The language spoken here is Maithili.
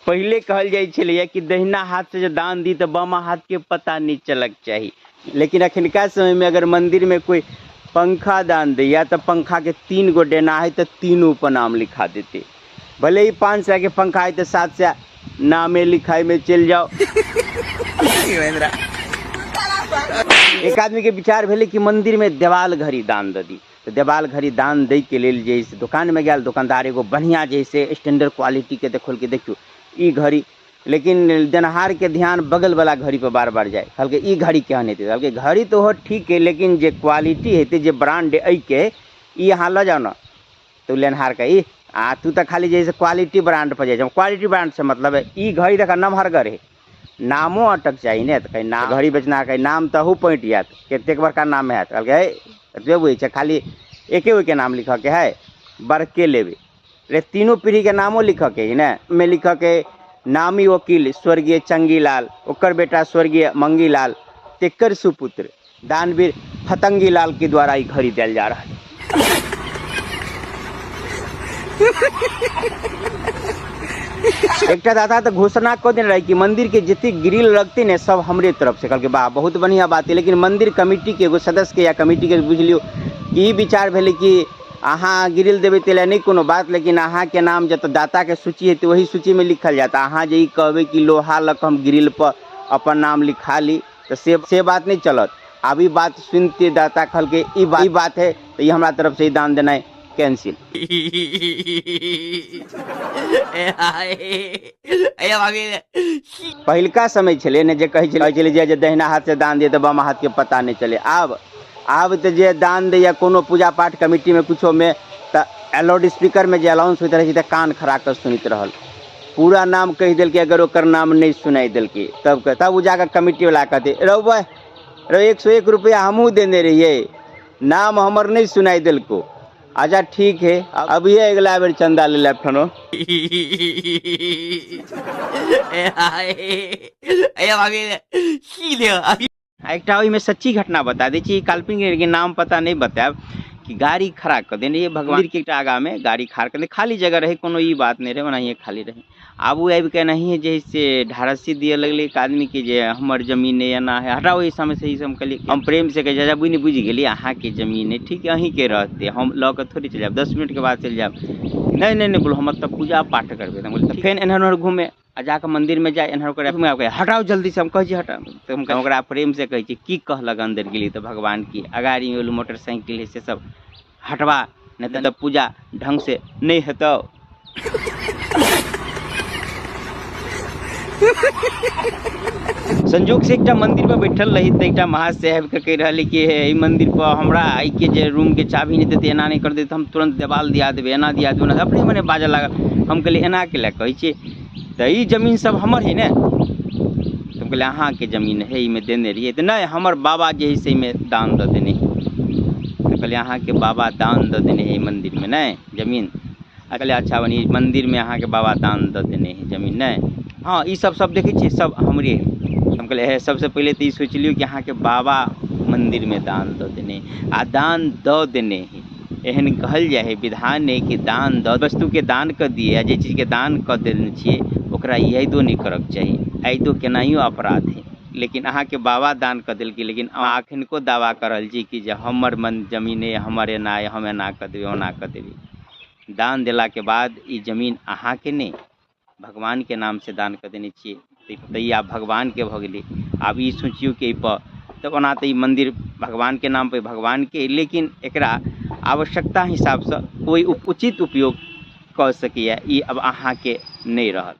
पहिले कहल जाइ छलैए कि दहिना हाथसँ जे दान दी तऽ बामा हाथके पता नहि चलक चाही, लेकिन अखनका समयमे अगर मन्दिरमे कोइ पंखा दान दैया तऽ पंखाके 3 गो डेना है तऽ तीनू पर नाम लिखा देते, भले ही 500 के पंखा है तऽ 700 नामे लिखाई में चलि जाओ। एक आदमी के विचार भेलै कि मंदिर में देवाल घड़ी दान दऽ दी, तऽ देवाल घड़ी दान दै के लेल जे से दोकान में गेल, दोकानदार एगो बढ़िया जे से स्टैंडर्ड क्वालिटी के देखौलकै, देखियौ ई घड़ी, लेकिन देनहार के ध्यान बगल वाला घड़ी पर बार बार जाय, कहलकै ई घड़ी केहन हेतै, कहलकै घड़ी तऽ ओहो ठीक है लेकिन जे क्वालिटी हेतै जे ब्रांड एहिके ई अहाँ लऽ जाउ ने। तऽ लेनहार के ई आ तू तऽ खाली जे से क्वालिटी ब्रांड पर जाइ छै, क्वालिटी ब्रांड से मतलब है ई घड़ी देख नमहरगर है, नामो अटक चाही ने, तऽ कहीं नाम घड़ी बेचना कहीं नाम तऽ अहू पैंट जायत, कतेक बड़का नाम हैत, कहलकै हे एतबे बुझै छै खाली एके गोके नाम लिखऽके है, बड़के लेबै रे तीनों पीढ़ी के नामो लिखऽके है ने, में लिखऽके नामी वकील स्वर्गीय चंगीलाल, ओकर बेटा स्वर्गीय मंगीलाल, तेकर सुपुत्र दानवीर फतंगीलाल के द्वारा ई घड़ी देल जा रहा है। एकटा दादा तऽ घोषणा कऽ देने रहे कि मंदिर के जते ग्रिल लगते ने सब हमरे तरफ से, कहलकै वाह बहुत बढ़िया बात है, लेकिन मंदिर कमेटी के एगो सदस्य के या कमेटी के बुझि लियौ कि ई विचार भेलै कि अहाँ ग्रिल देबै ताहि लए नहि कोनो बात, लेकिन अहाँके नाम जतऽ दाताके सूची हेतै ओहि सूचीमे लिखल जायत, अहाँ जे ई कहबै कि लोहा लऽ कऽ हम ग्रिल पर अपन नाम लिखा ली तऽ से बात नहि चलत। आब ई बात सुनिते दाता कहलकै ई बात है तऽ ई हमरा तरफ से ई दान देनाइ कैंसिल। पहिलका समय छलै ने जे कहै छलै, कहै छलै जे दहिना हाथ से दान दिए तऽ बामा हाथ के पता नहि चले, आब तऽ जे दान दैया कोनो पूजा पाठ कमिटी में कुछो में तऽ लाउड स्पीकर में जे अनाउंस होइत रहै छै तऽ कान खड़ा कऽ सुनैत रहल, पूरा नाम कहि देलकै, अगर ओकर नाम नहि सुनाइ देलकै तब ओ जाकऽ कमिटी वाला कहतै रौ बा रौ 101 रुपया हमहूँ देने रहियै, नाम हमर नहि सुनाइ देलको, अच्छा ठीक है अब ये अगला बेर चंदा ले लेब ठनो। एकटा ओहिमे सच्ची घटना बता दै छी, काल्पनिक के नाम पता नहि बतायब, कि गाड़ी खड़ा कऽ देने रहियै भगवान के एकटा आगाँमे गाड़ी खड़ा कऽ देने, खाली जगह रहै, कोनो ई बात नहि रहै, ओनाहिए खाली रहै। आब ओ आबि कऽ एनाहिए जे हइ से ढारसी दिअ लगलै एक आदमीके जे हमर जमीन अइ एना हइ, हटाउ एहि सबमे से ई सब। हम कहलियै, हम प्रेमसँ कहै छी, बुझि बुझि गेलियै अहाँके जमीन अइ, ठीक अहीँके रहतै, हम लऽ कऽ थोड़े चलि जायब, 10 मिनटके बाद चलि जायब। नहि नहि नहि बोलो, हम एतऽ पूजा पाठ करबै। तऽ हम कहलियै, फेर एन्हर ओन्हर घूमे आ जाकऽ मन्दिरमे जाइ, एन्हर ओकरा घुमे आबि कऽ हटाउ जल्दीसँ, हम कहै छी हटाउ। तऽ हम ओकरा प्रेमसँ कहै छी की कहलक अन्दर गेलियै तऽ भगवान की अगाड़ीमे मोटरसाइकिल हइ से सब हटबा, नहि तऽ पूजा ढङ्गसँ नहि हेतौ। संजोग से एकटा मंदिर पर बैठल रही तऽ एकटा महाशय आबि कऽ कहि रहल कि हे एहि मंदिर पर हमरा एहिके जे रूमके चाभी नहि देतै, एना नहि कर देतै, हम तुरन्त देवाल दिया देबै, एना दिया देबै, ओना अपने मने बाजऽ लागल। हम कहलियै एना केला कहै छियै, तऽ ई जमीन सब हमर हइ ने? तऽ हम कहलियै अहाँके जमीन हइ, एहिमे देने रहियै? तऽ नहि, हमर बाबा जे हइ से एहिमे दान दऽ देने हइ। तऽ कहलियै अहाँके बाबा दान दऽ देने हइ एहि मन्दिरमे नहि जमीन? आ कहलियै अच्छा बनी मन्दिरमे अहाँके बाबा दान दऽ देने हइ जमीन नहि? हँ, ई सब सब देखै छियै सब हमरे हइ। हम कहलियै हे सबसँ पहिले तऽ ई सोचि लियौ कि अहाँके बाबा मन्दिरमे दान दऽ देने आ दान दऽ देने हइ, एहन कहल जाइ हइ विधान हइ कि दान दऽ वस्तुके दान कऽ दियै आ जे चीजके दान कऽ देने छियै ओकरा यादो नहि करऽके चाही, यादो केनाइयो अपराध हइ। लेकिन अहाँके बाबा दान कऽ देलकै, लेकिन अहाँ अखनको दावा कऽ रहल छी कि जे हमर मन जमीन अइ, हमर एना अइ, हम एना कऽ देबै, ओना कऽ देबै। दान देलाके बाद ई जमीन अहाँके नहि, भगवानके नामसँ दान कऽ देने छियै, तऽ ई आब भगवानके भऽ गेलै। आब ई सोचियौ कि एहिपर तऽ ओना तऽ ई मन्दिर भगवानके नामपर भगवानके, लेकिन एकरा आवश्यकता हिसाबसँ कोइ उचित उपयोग कऽ सकैए, ई आब अहाँके नहि रहल।